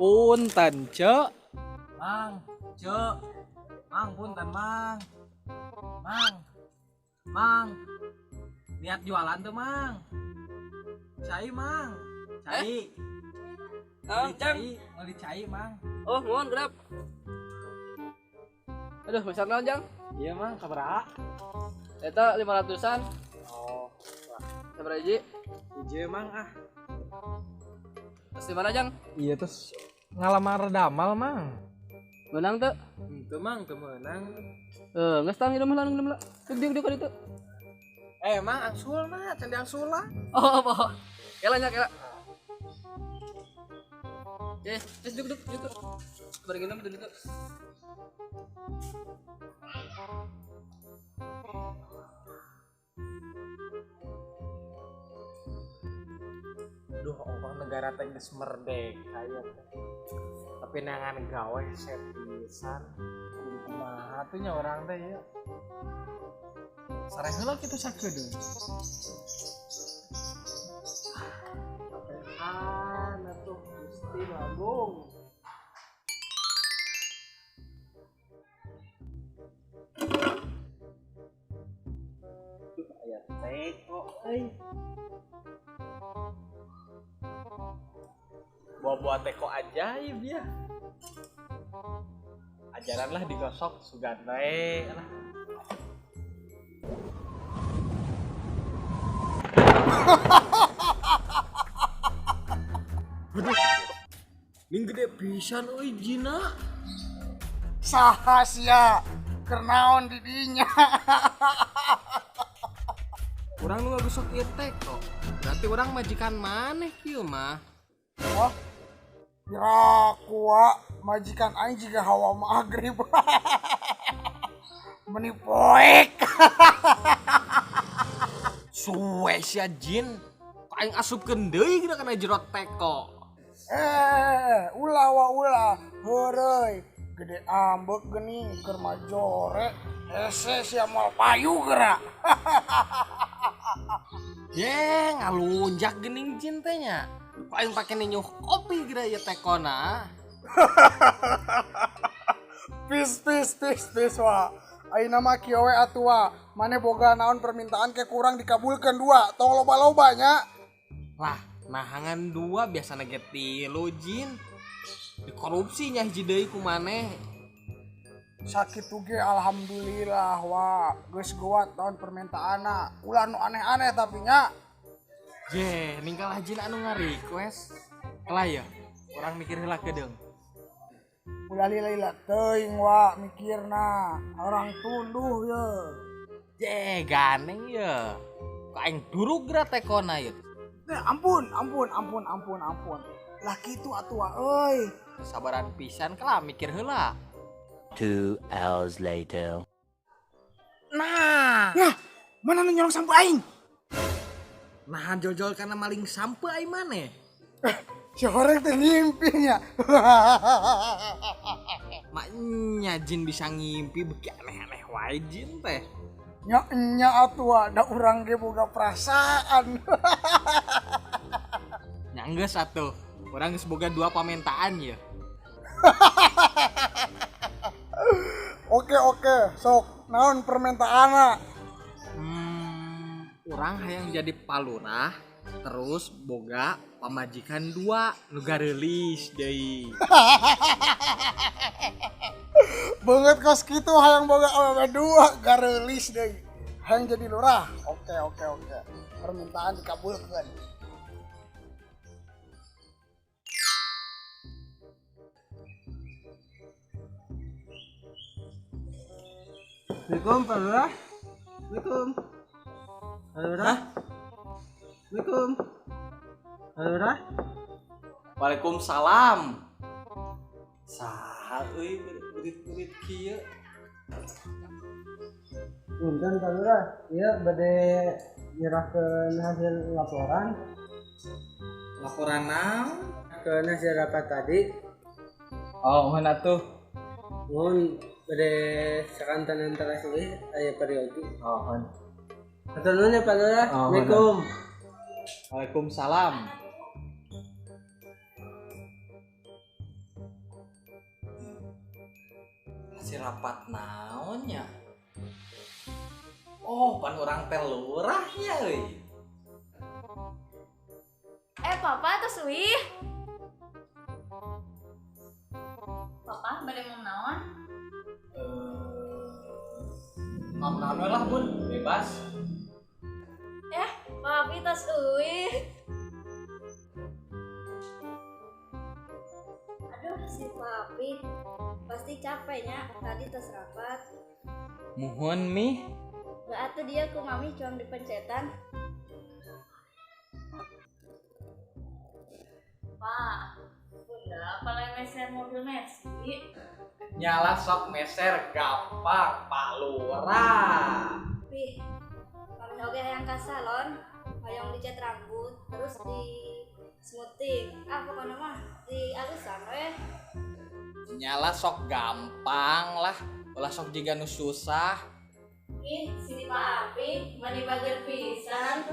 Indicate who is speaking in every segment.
Speaker 1: Punten, Cek. Mang, Cek. Mang, punten, Mang. Mang. Mang. Niat jualan tuh, Mang. Cai, Mang. Cai.
Speaker 2: Eh?
Speaker 1: Cai, meuli cai, Mang.
Speaker 2: Oh, mohon grab. Aduh, meser naon, Jang?
Speaker 1: Iya, Mang, sabaraha?
Speaker 2: Eta 500-an.
Speaker 1: Oh,
Speaker 2: sabaraha hiji?
Speaker 1: Hiji, Mang, ah.
Speaker 2: Terus di mana, Jang?
Speaker 1: Iya, terus ngalamar damal, Mang.
Speaker 2: Menang tuh?
Speaker 1: Henteu, Mang, teu meunang.
Speaker 2: Geus tang hidup lah, hidup lah. Duk duk ditu.
Speaker 1: Mang, angsulna, can diangsulan.
Speaker 2: Oh, apa? Kela nya, kela. Yes, duk duk duk. Bareng minum duk duk.
Speaker 1: Duh, Allah negara teh geus merdeka ya teh. Tapi nangan gawe sepisan. Kudu kumaha tuh nya urang teh ya. Sareh heula kitu sakedeung. Kapehan atuh Gusti Agung. Duh, aya teko euy. Buah-buah teko ajaib ya. Ajaran lah digosok sugan we lah. Aduh. Ning gede pisan euy jina.
Speaker 3: Saha sia keur naon di dinya.
Speaker 1: Urang nu ngagosok ieu teko. Berarti urang majikan maneh kieu mah.
Speaker 3: Wah, kira majikan aing jiga hawa magrib. Meni poek.
Speaker 1: Suwe sia jin. Aing asupkeun deui geuna kana jero teko.
Speaker 3: Ulah wa ulah, heureuy. Gede ambek geuning keur majore. Hese sia moal payu geura.
Speaker 1: Ye, ngalunjak geuning jin teh nya. Aing pake ninyuh kopi geura ieu tekona.
Speaker 3: Pis pis pis pis wa. Ayeuna mah kieu we atuh wa. Mane boga naon permintaan ke kurang dikabulkeun dua, tong loba-loba nya.
Speaker 1: Lah, nahangan dua biasana ge tilu jin. Dikorupsi nya hiji deui ku maneh.
Speaker 3: Sakitu ge alhamdulillah wa. Geus geuat naon permintaanna. Ulah nu aneh-aneh tapi nya.
Speaker 1: Je, ninggal jin anu nga-request. Kelah ya, urang mikir heula kedeung.
Speaker 3: Ulah lila-lila teuing wa mikirna, orang tunduh ye.
Speaker 1: Je, ganeng ye. Ka aing duruk geura tekona ye.
Speaker 3: Ampun, ampun, ampun, ampun, ampun. Lah kitu atuh wa euy.
Speaker 1: Sabaran pisan kelah mikir heula.
Speaker 4: 2 hours later.
Speaker 1: Nah,
Speaker 3: nah, mana nu nyolong sampo aing?
Speaker 1: Nah, jol-jol karena maling sampe ai maneh.
Speaker 3: Si horeng teh ngimpi nya.
Speaker 1: Maknya jin bisa ngimpi beki aneh-aneh wae jin teh.
Speaker 3: Nya nya atuh da urang ge boga perasaan.
Speaker 1: Nya geus atuh. Urang geus boga dua pamentaan ya.
Speaker 3: Oke oke, sok naon permintaanna?
Speaker 1: Urang hayang jadi palurah terus boga pamajikan dua nu gareulis deui.
Speaker 3: Banget kos kitu hayang boga awewe dua gareulis deui. Hayang jadi lurah. Oke oke oke. Permintaan dikabulkeun.
Speaker 5: Assalamualaikum Pak Lurah. Assalamualaikum. Pak Lurah. Assalamualaikum. Pak Lurah.
Speaker 1: Waalaikumsalam. Saha euy berit-berit kieu.
Speaker 5: Punten Pak Lurah, ieu bade nyerahkeun hasil laporan.
Speaker 1: Laporan naon?
Speaker 5: Keun hasil rapat tadi.
Speaker 1: Oh, mohon atuh.
Speaker 5: Mohon bade sakantan antara euy aya periodi.
Speaker 1: Oh, mohon.
Speaker 5: Atur nuhun ya Pak Lurah.
Speaker 1: Oh,
Speaker 5: Assalamualaikum.
Speaker 1: Waalaikumsalam. Si rapat naonnya? Oh, pan urang teh lurahnya euy.
Speaker 6: Papa tos uih. Papa bade ngomong naon?
Speaker 1: Ngomong naon lah Bun, bebas.
Speaker 6: Papi tos uih.
Speaker 7: Aduh, si papi pasti capeknya tadi tos rapat.
Speaker 1: Muhun Mi.
Speaker 7: Gak atuh dia ku mami cuang dipencetan.
Speaker 6: Pak, Bunda apalagi meser mobil Mercy?
Speaker 1: Nyala sok meser gampang Pak Lurah.
Speaker 7: Pi, mami oge hayang ka salon, hayang dicat rambut, terus di smoothing. Ah, pokoknya mah di alusan weh.
Speaker 1: Nyala sok gampang lah, ulah sok jiga nu susah.
Speaker 6: Ih, si papi mani bager pisan.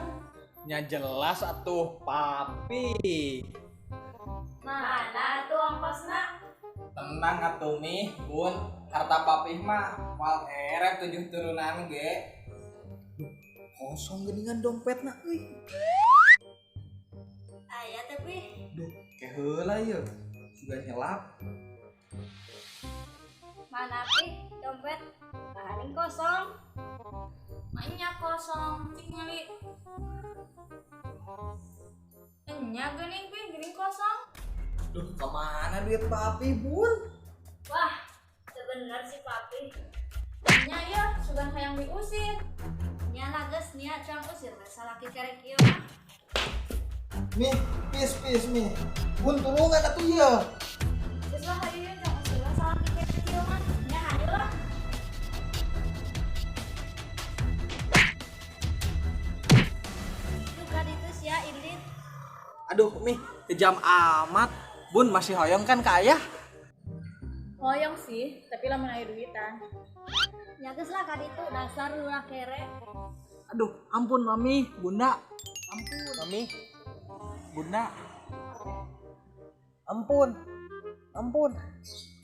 Speaker 1: Nya jelas atuh papi.
Speaker 6: Mana tuh ongkosna?
Speaker 1: Tenang atuh Mi, Bun, harta papih mah moal erep 7 turunan ge. Duh, kosong geuningan dompetna euy.
Speaker 7: Aya teh Pi.
Speaker 1: Duh, keheula ieu. Sugan nyelap.
Speaker 7: Mana Pi dompet? Paling kosong.
Speaker 6: Nya kosong, cik ngali. Nya geuning Pi, geuning kosong.
Speaker 1: Duh, kemana duit papi, Bun?
Speaker 7: Wah, sebener si papi.
Speaker 6: Nya ya, sugan hayang diusir.
Speaker 7: Nya lah geus nia cuang usir we salaki kerek ieu mah.
Speaker 1: Mi, pis Mi. Bun tulungan atuh ieu.
Speaker 6: Geus lah hayu yeuh cuang usir we salaki kerek ieu mah.
Speaker 7: Nya hayu lah. Tuh ka ditu sia indit.
Speaker 1: Aduh, Mi, kejam amat. Bun masih hoyong kan ka ayah?
Speaker 6: Hoyong sih, tapi lamun aya duitan.
Speaker 7: Nya geus lah ka ditu dasar lurah kere.
Speaker 1: Aduh, ampun Mami, Bunda. Ampun Mami. Bunda. Ampun. Ampun.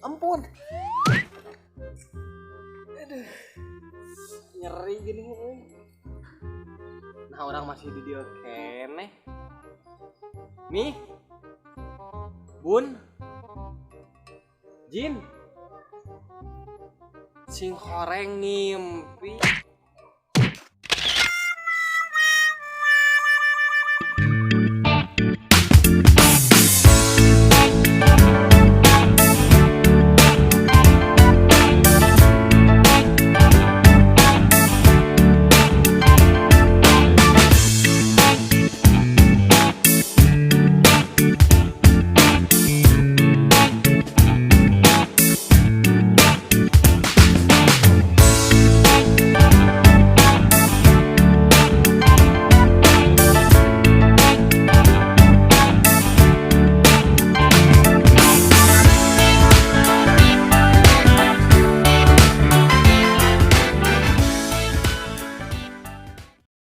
Speaker 1: Ampun. Aduh. Nyeri gini euy. Nah, orang masih di dieu keneh. Mi. Bun. Jin. Sing horeng ngimpi.